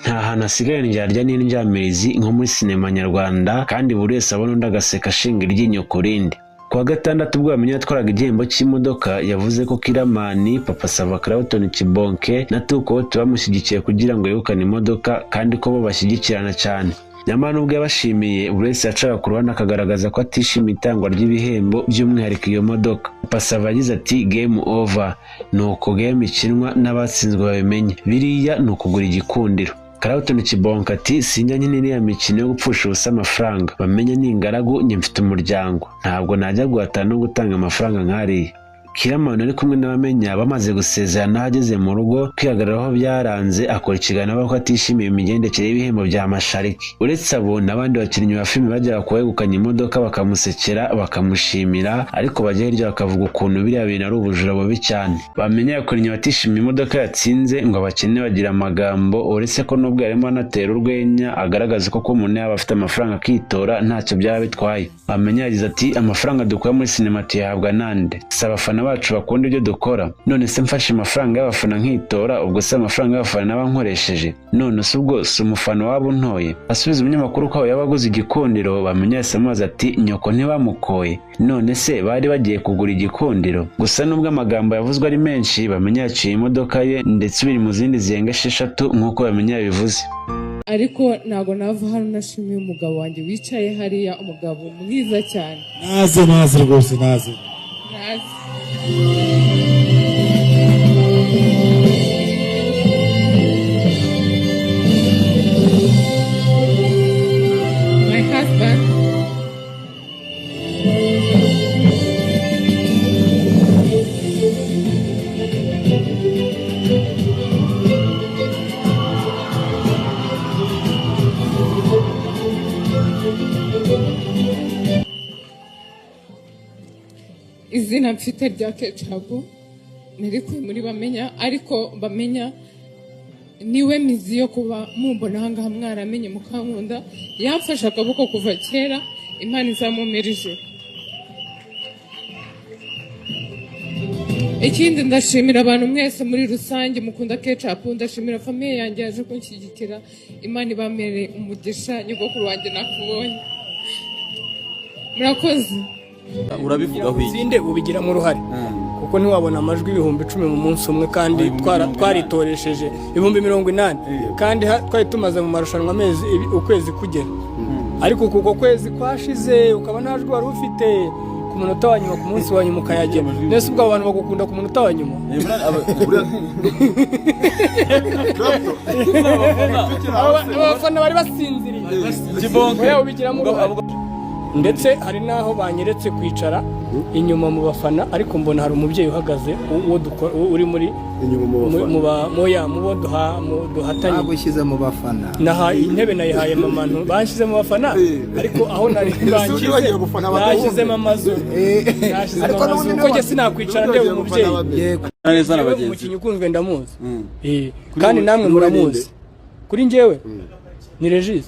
Nta hantu hasigaye indyarya n'indyamirizi nko muri sinema nyarwanda, kandi buri wese abona undi agaseka ashinga iryinyo ku rindi. Ku wa gatandatu, ubwo Bamenya yatwaraga igihembo cy'imodoka, yavuze ko Killaman, Papa Sava, Clapton Kibonke na Tukote bamushyigikiye kugira ngo yegukane imodoka, kandi ko bo bashyigikirana cyane. Nyamara nubwo yabashimiye, buri wese yacaga ku ruhande akagaragaza ko atishimiye itangwa ry'ibihembo, by'umwihariko iyo modoka. Papa Sava yagize ati: "Game over, ni uko game ikinwa n'abatsinzwe babimenye, biriya ni ukugura igikundiro." Clapton Kibonke ati: "Sinjya nyine iriya mikino yo gupfusha ubusa amafaranga. Bamenye ni ingaragu, njye mfite umuryango, ntabwo najya guhatana no gutanga amafaranga nk'ariya." Killaman ari kumwe n'Abamenya bamaze gusezerana, aho ageze mu rugo kwihagararaho byaranze, akora ikiganiro avuga ko atishimiye imigendekere y'ibihembo bya Mashariki. Uretse abo, n'abandi bakinnyi ba filime bajyaga kuwegukanye imodoka bakamusekera, bakamushimira, ariko bajya hirya bakavuga ukuntu biriya bintu ari ubujura bubi cyane. Bamenya yakoranye batishimiye imodoka yatsinze, ngo abakene bagira amagambo. Uretse ko nubwo yarimo anatera urwenya agaragaza ko umuntu yaba afite amafaranga akitora ntacyo byaba bitwaye, Bamenya yagize ati: "Amafaranga dukura muri sinema tuyahabwa nande? Si abafana bacu bakunda ibyo dukora? None se mfashe amafaranga y'abafana nkitora, ubwo se amafaranga y'abafana naba nkoresheje? None se ubwo si umufana waba untoye?" Asubiza umunyamakuru ko aho yaba aguze igikundiro, Bamenya yahise amubaza ati: "Nyoko ntibamukoye? None se bari bagiye kugura igikundiro?" Gusa nubwo amagambo yavuzwe ari menshi, Bamenya yaciye imodoka ye, ndetse biri mu zindi zirenga 6 nk'uko Bamenya yabivuze. Ariko ntabwo nava hano nashimiye umugabo wanjye wicaye hariya, umugabo mwiza cyane. Naze, naze rwose, naze. Naze. My husband. Izina mfite rya Kecapu narikuye muri Bamenya, ariko Bamenya niwe mizi yo kuba mumbona ahangaha, mwaramenye mukankunda. Yamfashe akaboko kuva kera, Imana izamumera ijuru. Ikindi, ndashimira abantu mwese muri rusange mukunda Kecapu. Ndashimira famille yanjye yaje kunshyigikira, Imana ibamere umugisha. Nyogokuru wanjye, nakubonye, murakoze. Urabivugaho iki? Utsinde ubigiramo uruhare, kuko ntiwabona amajwi 10,000 mu munsi umwe, kandi twaritoresheje 80,000, kandi twari tumaze mu marushanwa amezi ukwezi kugera. Ariko kuko kwezi kwashize ukaba nta jwi wari ufite, ku munota wa nyuma, ku munsi wa nyuma ukayagera. Nese ubwo abo bantu bagukunda ku munota wa nyuma? Abafana bari basinziriye. Oya, ubigiramo uruhare. Ndetse hari n'aho banyeretse kwicara inyuma mu bafana, ariko mbona hari umubyeyi uhagaze uwo uri muri inyuma mu bafana. Mu mu bo duhatanye. Ntabwo ushyize mu bafana. Naha intebe nayihaye mama, banshyize mu bafana, ariko aho nari banshyize bagiye gufana abadahumbe. Nashyizemo amazuru, nashyizemo Ariko amazuru n'ubundi kuko njye sinakwicara ndeba umubyeyi. Yego. Neza na Yewe, bagenzi. Umukinnyi ukunzwe ndamuzi. Kandi namwe muramuzi. Kuri njyewe ni Regis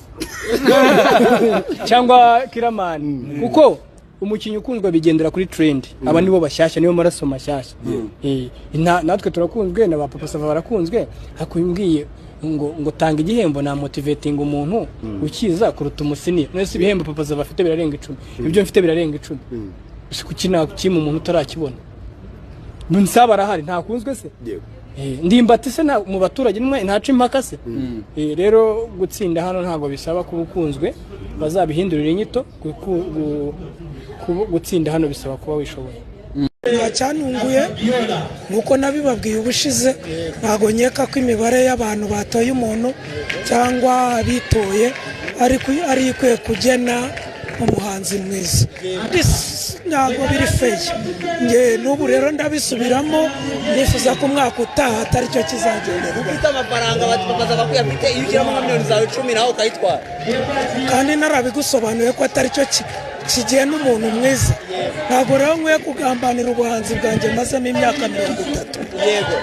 cyangwa Killaman, kuko umukinnyi ukunzwe bigendera kuri trend. Aba nibo bashyashya, nibo maraso mashyashya. Natwe turakunzwe, na ba Papa Sava barakunzwe, ariko umbwiye ngo tanga igihembo, na motivating umuntu ukiza kuruta umusiniya. None se ibihembo Papa Sava afite birarenga 10, ibyo mfite birarenga 10. Ese kuki nakima umuntu utarakibona? Nsaba arahari, ntakunzwe se? Yego. Ndimbati se mu baturage nimwe ntaca impaka se? Rero gutsinda hano ntabwo bisaba kuba ukunzwe, bazabihindurira inyito. Gutsinda hano bisaba kuba wishoboye. Ntacyantunguye, nk'uko nabibabwiye ubushize, ntabwo nkeka ko imibare y'abantu batoye umuntu cyangwa abitoye ari ikwiye kugena umuhanzi mwiza. Ntabwo biri fair. Nge n'ubu rero ndabisubiramo, nifuza ko umwaka utaha atari cyo kizagendera. Ufite amafaranga bakaza bakuyafite, iyo ushyiramo nka miliyoni zawe 10 nawe ukayitwara. Kandi narabigusobanuye ko atari cyo kigena umuntu mwiza. Ntabwo rero nkwiye kugambanira ubuhanzi bwanjye mazemo imyaka 30. Yego.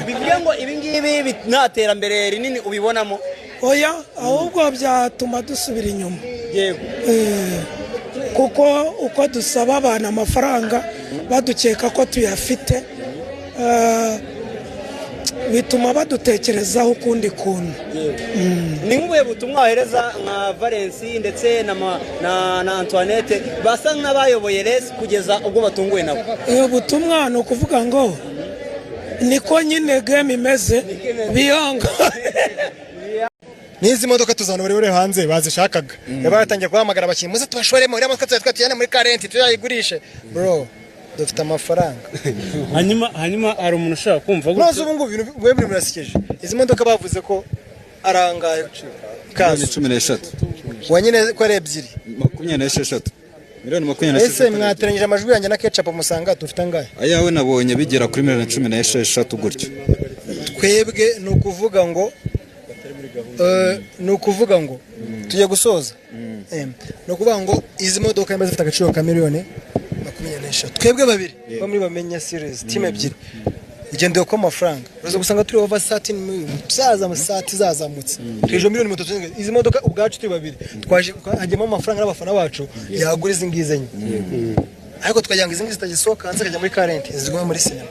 Bivuge ngo ibi ngibi nta terambere rinini ubibonamo? Oya, ahubwo byatuma dusubira inyuma. Yego. Kuko uko dusaba abantu amafaranga badukeka ko tuyafite. Bituma badutekerezaho ukundi kuntu. Ni nk'ubuhe butumwa wahereza nka Valensi ndetse na Antoinette, basa nk'abayoboye race kugeza ubwo batunguwe nabo? Ubutumwa ni ukuvuga ngo niko nyine game imeze, biyanga. N'izi modoka tuzana, bari hanze bazishakaga, yaba yatangiye guhamagara abakinnyi: "Muze tubashoremo uriya modoka, tuzajya tujyane muri current, tuzayigurishe." Bro, dufite amafaranga. Hanyuma hari umuntu ushobora kumva None ubu ngubu ibintu mwe birasekeje. Izi modoka bavuze ko arangaye Miliyoni 13. Wa nyine ko ari ebyiri. 26, miliyoni makumyabiri Ese n'esheshatu. mwateranyije amajwi yanjye na Ketchup, musanga dufite angahe? Ayawe nabonye bigera kuri miliyoni 16 gutyo. Twebwe ni ukuvuga ngo tugiye gusoza. Ni ukuvuga ngo izi modoka nimba zifite agaciro ka miliyoni 23, twebwe babiri bo muri Bamenya series, team ebyiri, ugendeye ko amafaranga uraza gusanga turi over 30 million, zaza sati zazamutse hejuru miliyoni 30. Izi modoka ubwacu turi babiri twaje hajyamo amafaranga n'abafana bacu yagura izi ngizi enye, ariko tukagira ngo izi ngizi zitagisohoka hanze, akajya muri current, zigume muri sinema.